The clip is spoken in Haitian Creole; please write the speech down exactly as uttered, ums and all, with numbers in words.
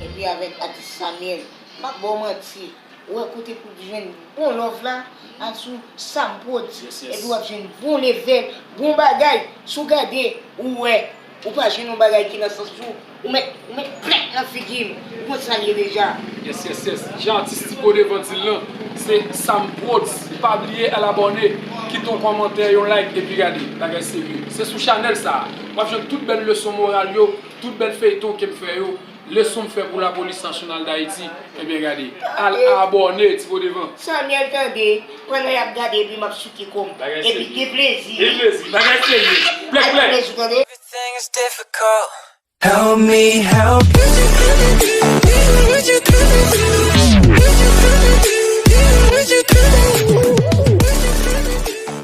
Epi avèk atis Samuel, m ap ba w manti. Ou wè kote pou jwenn bon love la, al sou Sam Prodz. Epi w ap jwenn bon level, bon bagay. Si w gade, ou wè, ou pa jwenn yon bagay ki nan sans ou, ou mèt, ou mèt plèk nan figi m. Ou konn sa l ye deja. Yes, yes, yes. Jan atis Ti Gwo Devan di l lan, se Sam Prodz. Pa bliye al abòne, kite yon kòmantè, yon like, epi gade. Bagay serye. Se sou chanèl sa a. W ap jwenn tout bèl leson moral yo, tout bèl feyton ke m fè yo. Leson m fè pou Lapolis Nasyonal Dayiti, ebyen gade, al abòne, Ti Gwo Devan. Samuel tande, pandan y ap gade, epi m ap souke kò m. Epi gen plezi. Gen plezi. Bagay serye. Plèk, plèk. Gen plezi, tande. Everything is difficult. Help me help you.